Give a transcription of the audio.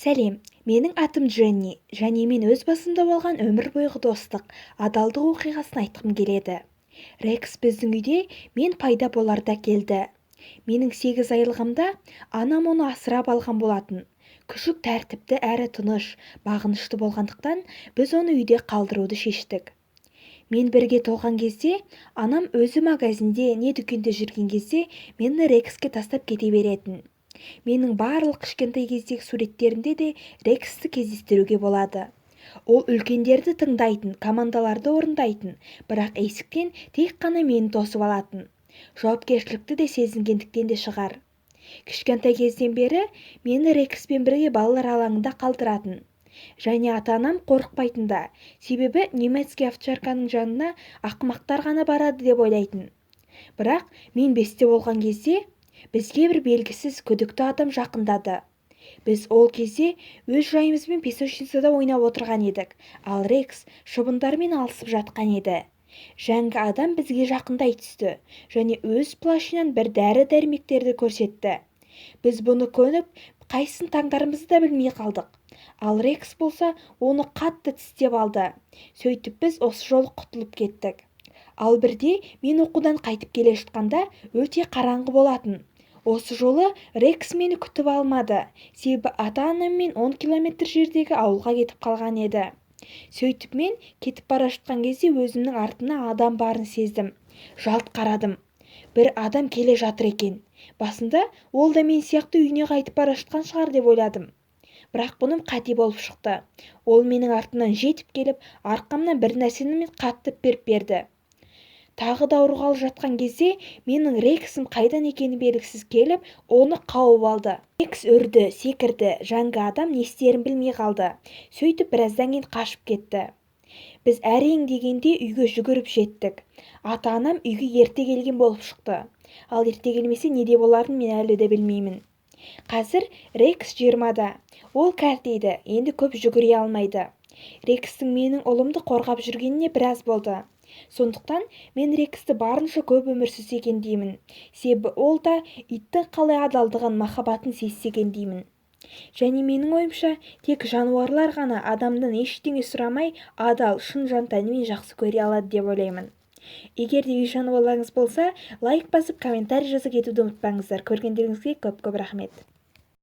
Сәлем, менің атым Дженни және мен өз басымда болған өмір бойғы достық, адалдық оқиғасын айтқым келеді. Рекс біздің үйде мен пайда боларда келді. Менің 8 айлығымда анам оны асырап алған болатын. Күшік тәртіпті әрі тыныш, бағынышты болғандықтан біз оны үйде қалдыруды шештік. Мен бірге толған кезде анам өзі магазинде не дүкенде жүрген кезде мені Рекске тастап кете беретін. Менің барлық кішкентай кездегі суреттерімде де Рексті кездестіруге болады. Ол үлкендерді тыңдайтын, командаларды орындайтын, бірақ есіктен тек қана мені тосып алатын. Жауапкершілікті де сезінгендіктен де шығар. Кішкентай кезден бері мені Рекспен бірге балалар алаңында қалдыратын. Және ата-анам қорықпайтын да, себебі немецкий овчарканың жанына ақымақтар ғана барады деп ойлайтын. Бірақ мен 5-те болған кезде бізге бір белгісіз күдікті адам жақындады. Біз ол кезде өз жайымызбен песочницада ойнап отырған едік, ал Рекс шыбындармен алысып жатқан еді. Жәңгі адам бізге жақындай түсті және өз плащынан бір дәрі-дәрмектерді көрсетті. Біз бұны көніп, қайсысын таңдарымызды да білмей қалдық. Ал Рекс болса, оны қатты тістеп алды. Сөйтіп біз осы жолы құтылып кеттік. Ал бірде мен оқудан қайтып келе жатқанда өте қараңғы болатын. Осы жолы Рекс мені күтіп алмады, себебі ата-анаммен 10 километр жердегі ауылға кетіп қалған еді. Сөйтіп мен кетіп бара жатқан кезде өзімнің артымнан адам барын сездім. Жалт қарадым. Бір адам келе жатыр екен. Басында ол да мен сияқты үйіне қайтып бара жатқан шығар деп ойладым. Бірақ бұным қате болып шықты. Ол менің артымнан жетіп келіп, арқамнан бір нәрсені қатты періп берді. Тағы да ұрғалы жатқан кезде менің Рексім қайдан екені белгісіз келіп, оны қауып алды. Рекс үрді, секірді, жаңғы адам не істерін білмей қалды. Сөйтіп біраздан кейін қашып кетті. Біз әрең дегенде үйге жүгіріп жеттік. Ата-анам үйге ерте келген болып шықты. Ал ерте келмесе не де боларын мен әлі де білмеймін. Қазір Рекс 20-да. Ол кәртейді, енді көп жүгіре алмайды. Рекстің менің ұлымды қорғап жүргеніне біраз болды. Сондықтан мен Рексті барынша көп өмір сүрсе екен деймін. Себебі ол да иттің қалай адалдығын, махаббатын сезсе екен деймін. Және менің ойымша, тек жануарлар ғана адамнан ештеңе сұрамай, адал, шын жан-тәнімен жақсы көре алады деп ойлаймын. Егер де үй жануарларыңыз болса, лайк басып, комментарий жаза кетуді ұмытпаңыздар. Көргендеріңізге көп-көп рахмет.